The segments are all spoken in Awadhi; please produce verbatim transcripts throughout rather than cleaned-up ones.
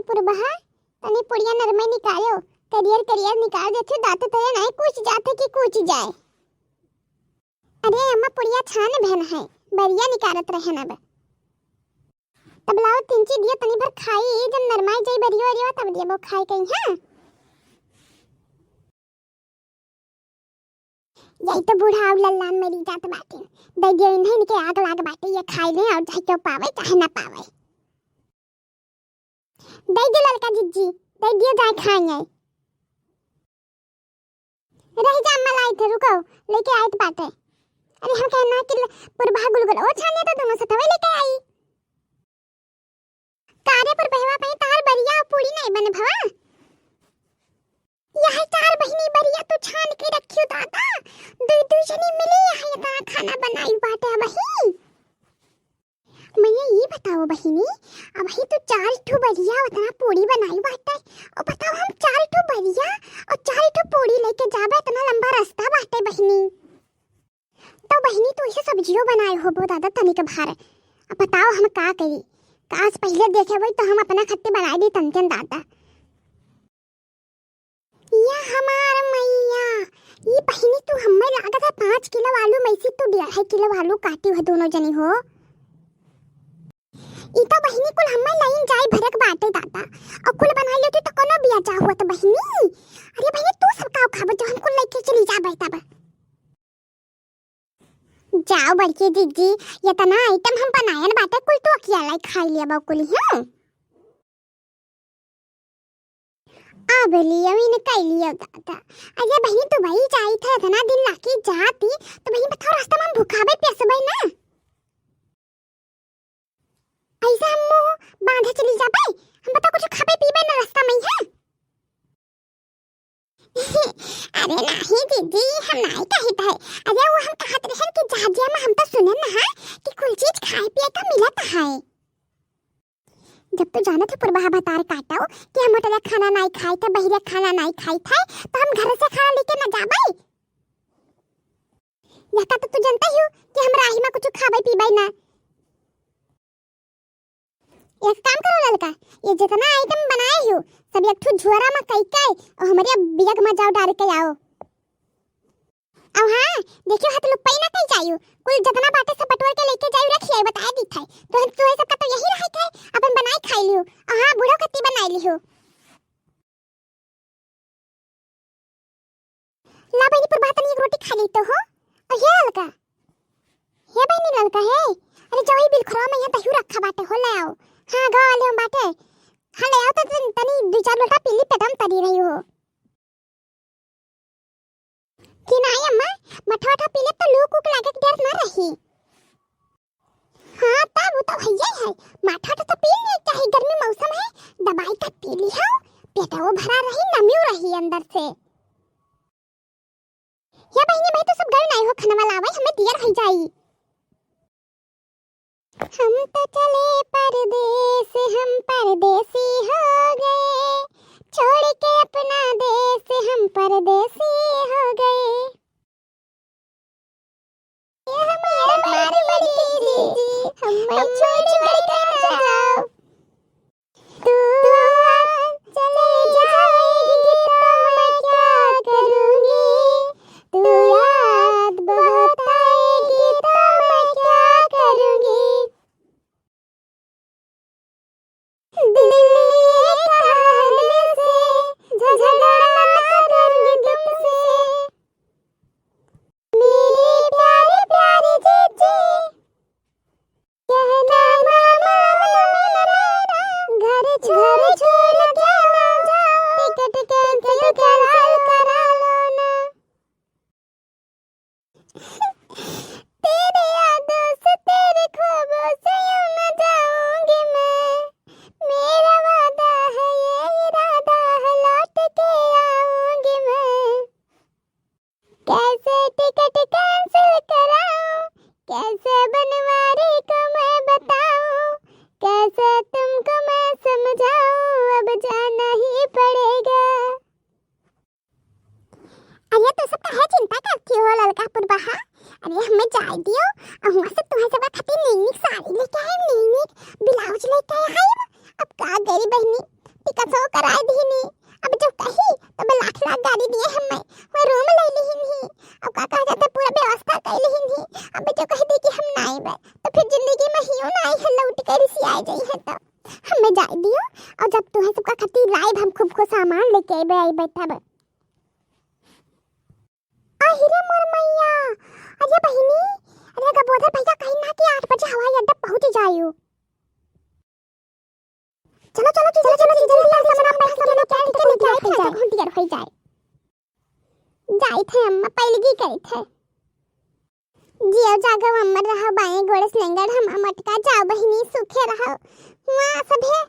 पुरबहा, तनी पुड़िया नरमई निकालो, करियर करियर निकाल देथे, दाँत तोरे नाहीं कुछ जाथे कि कुछ जाए। अरे अम्मा, पुड़िया छान भेन है, बरिया निकारत रहेन अब। तब लाओ तिनची दियो, तनी भर खाई, जब नरमाई जाई बरियो अरियो तब देबो खाए कहीं, हाँ? यही तो बूढ़ा और लल्लान मरी जात बाटे। दे दियो इन्हें, इनके आग लाग बाटे, ये खाई ले और चाहे क्यों पावे चाहे ना पावे। दे दियो ललका जिज्जी, दे दियो जाए खाए। रह जा अम्मा, लाइत है, रुको, लेके आइत बाटे। अरे हम कहना कि ल-, पुरबहा गुलगुल, ओ छानिया तो दोनों सथवे लेके आई। कारे पुरबहवा, पही तहार बरिया और पूड़ी नहीं बने भवा। यह चार बहिनी बरिया तू छान के रखियो दादा, दुई दुई जनी मिली यहाँ इतना खाना बनाई बाटे अबही। मैया ये बताओ बहिनी, अबही तू चार ठो बरिया उतना पूड़ी बनाई बाटे, और बताओ हम चार ठो बरिया और चार ठो पूड़ी लेके जाबे, इतना लंबा रास्ता बाटे बहिनी। तो बहिनी तू इसे सब्जियों बनाए होबो दादा तनिक भर, अब बताओ हम का करी, काश पहिले देखे होई तो हम अपना खत्ती बनाए दी तनतन दादा। या हमार मैया, ई बहिनी तू हम्मे लागत है पाँच किलो आलू में से तू डेढ़ किलो आलू काटी हो दोनों जनी हो। ई तो बहिनी कुल हम्मे लाइन जाई भरक बाटे दादा, और कुल बनाई लेती तो कोनो बिया जा हुआ तो बहिनी। अरे बहिनी तू सब का खाबो जो हम कुल लेके चली जाबे तब। जाओ बड़की जिज्जी, इतना आइटम हम बनायन बाटे, कुल तू अकेला ही खाई लिया बा कुल, हाँ? अब लियो इन कई लियो दादा। अरे बहिनी, तू भाई जाई थे, इतना दिन लाके जाती, तो बहिनी बताओ रास्ता में हम भूखाबे प्यासबे ना। ऐसे हम मुंह बांधे चली जाबे, हम बताओ कुछ खाबे पीबे ना रास्ता में है। अरे नाही दीदी, हम नाही कहित है। अरे वो हम कहत रहन कि जहाजिया में हम तो सुने ना है कि कुल चीज खाए पिए का मिलत है। जब तू जानत है पुरबहा भतार काटो कि हम होटल खाना नाही खाई थे, बहिरे खाना नाही खाई थे, तो हम घर से खाना लेके ना जाबे। यहका तो तू जानते ही हो कि हम राही में कुछ खाबे पीबे ना। एक काम करो ललका, ये जितना आइटम बनाए हो, सब एक ठो झोरा में कई कई और हमारे बैग में जाओ डाल के आओ। और हाँ, देखियो हाथ लुप्पई ना कई जाइयो, कुल जितना बाटे सब बटोर के लेके जाइयो, रखिए, बताए दी थे। तो हम, तो सबका तो यही रहे थे, अपन बनाए खाई लियो। और हाँ, बूढ़ो खत्ती बनाए लियो। ला बहिनी, पुरबहा तनी एक रोटी खा ली तो हो। और हे ललका, हे बहिनी ललका, हे, अरे जाओ, ई बिलखरवा में यहाँ दही रखा बाटे हो, ले आओ। हाँ, गवा वाले हम बाटे। हाँ, ले आओ तो तन-, तनी दो चार लोटा पी ली, पेटम तरी रही हो। कि नाही अम्मा, मठा वठा पी ले तो लू कुक लागे के डर ना रही। हाँ, तब वो तो भैया है, माठा तो, तो पी ले, चाहे गर्मी मौसम है, दवाई का पी ली हो, पेटवो भरा रही, नमियो रही अंदर से। या बहिनी, मैं तो सब गल नाही हो, खाना वाला आवे, हमें दियर हो जाई। हम तो चले परदेस, हम परदेसी हो गए, छोड़ के अपना देश हम परदेसी हो गए। ये हमारे बड़े बड़े जी, हमें छोड़ के ना जाओ। तू आज चली जाएगी तो मैं क्या करूँगी, तू याद बहुत आएगी तो मैं क्या करूँगी। दिल ये कहा दिल से, झगड़ा ना करूँगी तुमसे। मेरी प्यारी प्यारी जीजी, कहना मामा मेरा, घर छोड़, घर छोड़ के आ जाओ, टिकट कैंसिल करा लो ना। तेरे यादों से, तेरे ख्वाबों से यूं ना जाऊंगी मैं, मेरा वादा है, ये इरादा है, लौट के आऊंगी मैं। कैसे टिकट कैंसिल कराऊं, कैसे बनवारी को मैं बताऊं, कैसे तुमको मैं समझाऊं, अब जाना ही पड़ेगा। अरे तू सब काहे चिंता करती हो ललका पुरबहा? अरे हमें जाए दियो, और वहाँ से तुम्हें सब खातिर नई नई साड़ी लेके आए, नई नई ब्लाउज लेके आए। अब का गई बहनी, पर, तो फिर जिंदगी में हियो ना आई है, लौट के रिसियाए जाई है। तो हमें जाए दियो, और जब तुहे सबका खातिर लाइब हम खूब खूब सामान लेके आइबे, आई बैठब। अहिरे मोर मैया, अरे बहिनी, अरे गबोधर भैया कहीं ना कि आठ बजे हवाई अड्डा पहुंच जायु। चलो, चलो, चलो, चलो, चलो, जल्दी, जल्दी, जल्दी, सामान पैक करके लेके आए, टिकट निकाल के जाए। घंटी और हो जाए। जाइत है अम्मा, पैलगी करित है। जियो जागो अमर रहो, बाएं गोड़े से लेंगड़ हम अमटका जाओ बहिनी, सुखे रहो। हुआ सभे।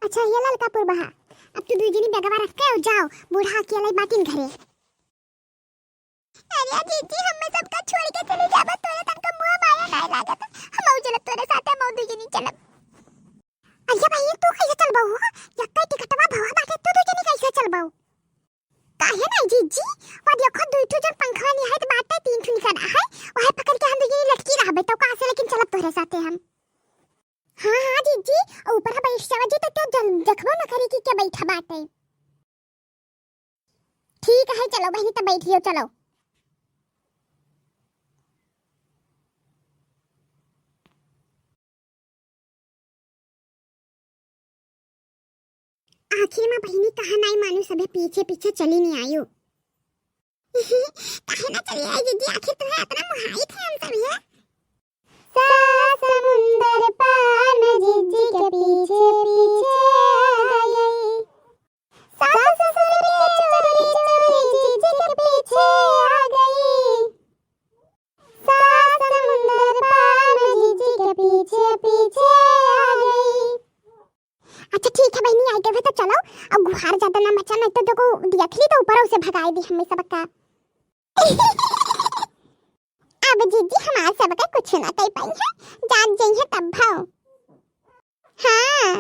अच्छा, ये ललका पुरबहा, अब तू दुई जनी बेगवा रख के जाओ, बूढ़ा अकेले बाटिन घरे। अरे जीजी, हमें सबका छोड़ के चली जाबा, तोरे तनका मुँह माया नाय लागत। हमहू चलब तोरे साथे, हमहू दुई जनी चलब। अरे भाई, तू कैसे चलबो हो? यक्का टिकटवा भवा बाटे, तू दुई जनी कैसे चलबो? काहे नाय जीजी? वो देखो, दुई ठो जन पंखवा निहायत बाटे, तीन ठो निकल है, वहे पकड़ के हम दुई जनी लटकी रहबे, तो का से लेकिन चलब तोरे साथे हम। हाँ, हाँ जीजी, ऊपर बैठ जावा जी, तो क्यों जल-, देखबो न करी कि के बैठा बाटे। ठीक है, चलो बहिनी, तब बैठियो, चलो। आखिर में बहिनी कहा नाई मानू, सभे पीछे पीछे चली नहीं आयो। काहे ना चली आई जीजी, आखिर तुम्हें इतना मुहाई थे हम सब ये। सात समुंदर पार में जीजी के पीछे पीछे आ गई। सास ससुर के चोरी चोरी जीजी के पीछे आ गई। सात समुंदर पार में जीजी के पीछे पीछे आ गई। अच्छा ठीक है बहिनी, आई गए तो चलो, अब गुहार ज्यादा ना मचा, नहीं तो देखो देख ली तो ऊपर उसे भगाई दी हमें सबका। अब जीजी हमार सबका कुछ ना कह पाई है, जान जाई है तब भाव। हाँ,